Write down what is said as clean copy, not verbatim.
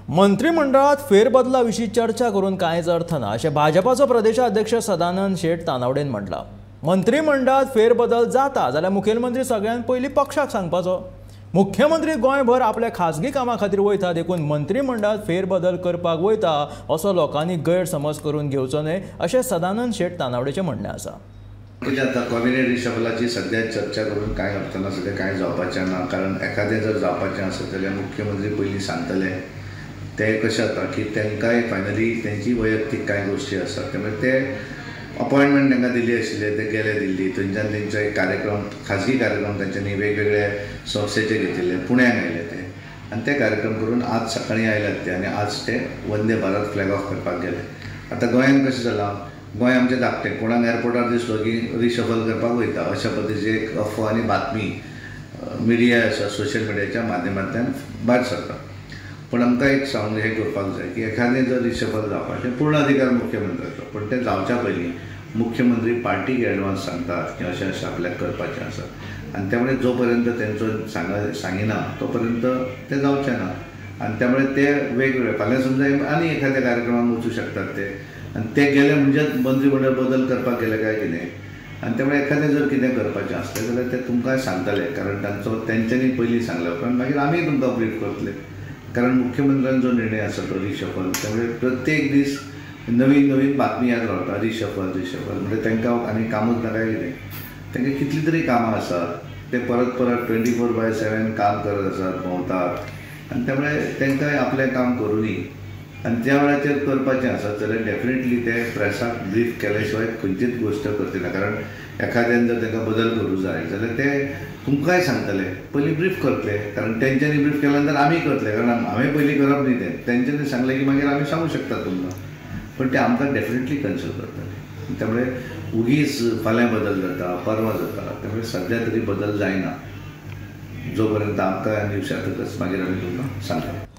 मंत्रिमंडळात फेरबदला विशीं चर्चा करून कांयच अर्थ ना अशें भाजपाचो प्रदेशाध्यक्ष सदानंद शेट तानावडेन म्हटलां। मंत्रिमंडळात फेरबदल जाता जाल्यार मुखेलमंत्री सगळ्यांत पयलीं पक्षाक सांगपाचो। मुख्यमंत्री गोंयभर आपल्या खाजगी कामा खातीर वयता देखून मंत्रिमंडळात फेरबदल करपाक वयता असो लोकांनी गैरसमज करून घेवचो न्हय अशें सदानंद शेट तानावडेचें म्हणणें आसा। आतां कॅबिनेट रिशफलाची सद्या चर्चा करून कांय अर्थ ना, सद्या कांय जावपाचें ना। कारण एखादें जर जावपाचें आसत जाल्यार मुख्यमंत्री पयलीं सांगतले। ते कशें जाता की तांकांय फायनली तेंची वैयक्तीक कांय गोश्टी आसात, त्यामुळे ते अपॉयंटमेंट तांकां दिल्ली आशिल्ले, ते गेले दिल्ली, थंयच्यान तेंचो एक कार्यक्रम, खाजगी कार्यक्रम तेंच्यांनी वेगवेगळे संस्थेचे घेतिल्ले, पुण्याक आयले ते आनी ते कार्यक्रम करून आज सकाळीं आयल्यात ते आनी आज ते वंदे भारत फ्लॅग ऑफ करपाक गेले। आतां गोंयांत कशें जालां, गोंय आमचें धाकटें, कोणाक एअरपोर्टार दिसलो की रिशफल करपाक वयता अशा पद्दतीची एक अफवा आनी बातमी मिडिया आसा, सोशल मिडियाच्या माध्यमांतल्यान भायर सरता। पण आमकां एक सांगून हें करपाक जाय की एखादें जर रिशफल जावपाचें पूर्ण अधिकार मुख्यमंत्र्याचो, पण तें जावच्या पयलीं मुख्यमंत्री पार्टीक एडवांस सांगतात की अशें अशें आपल्याक करपाचें आसा आनी त्यामुळे जो पर्यंत तेंचो सांगिना तो पर्यंत तें जावचें ना आनी त्यामुळे ते वेगवेगळे फाल्यां समजा आनी एखाद्या कार्यक्रमाक वचूं शकतात ते आनी ते गेले म्हणजे मंत्रिमंडळ बदल करपाक गेले काय कितें आनी त्यामुळे एखादें जर कितें करपाचें आसलें जाल्यार ते तुमकां सांगतले, कारण तांचो तेंच्यांनी पयलीं सांगल्या उपरांत मागीर आमी तुमकां ब्रीफ करतले। कारण मुख्यमंत्र्यान जो निर्णय आसा तो रिशफल, त्यामुळे प्रत्येक दीस नवीन नवीन बातमी येत रावता रिशफल रिशफल, म्हणजे तांकां आनी कामूच ना काय कितें, तांकां कितलीं तरी कामां आसात, ते परत परत 24/7 काम करत आसात, भोंवतात आनी त्यामुळे तांकां आपलें काम करुनी आनी त्या वेळाचेर करपाचें आसत जाल्यार डेफिनेटली ते प्रेसाक ब्रीफ केल्या शिवाय खंयचीच गोश्ट करचे ना। कारण एखाद्यान जर तांकां बदल करूं जाय जाल्यार ते तुमकांय सांगतले, पयलीं ब्रीफ करतले, कारण तेंच्यांनी ब्रीफ केल्या नंतर आमी करतले, कारण हांवें पयलीं करप न्ही तें, तेंच्यांनी सांगलें की मागीर आमी सांगूं शकतात तुमकां, पण ते आमकां डेफिनेटली कन्सल्ट करतले। त्यामुळे उगीच फाल्यां बदल जाता, परवां जाता, त्यामुळे सद्या तरी बदल जायना, जो पर्यंत आमकां न्यूज येतकच मागीर आमी तुमकां सांगतले।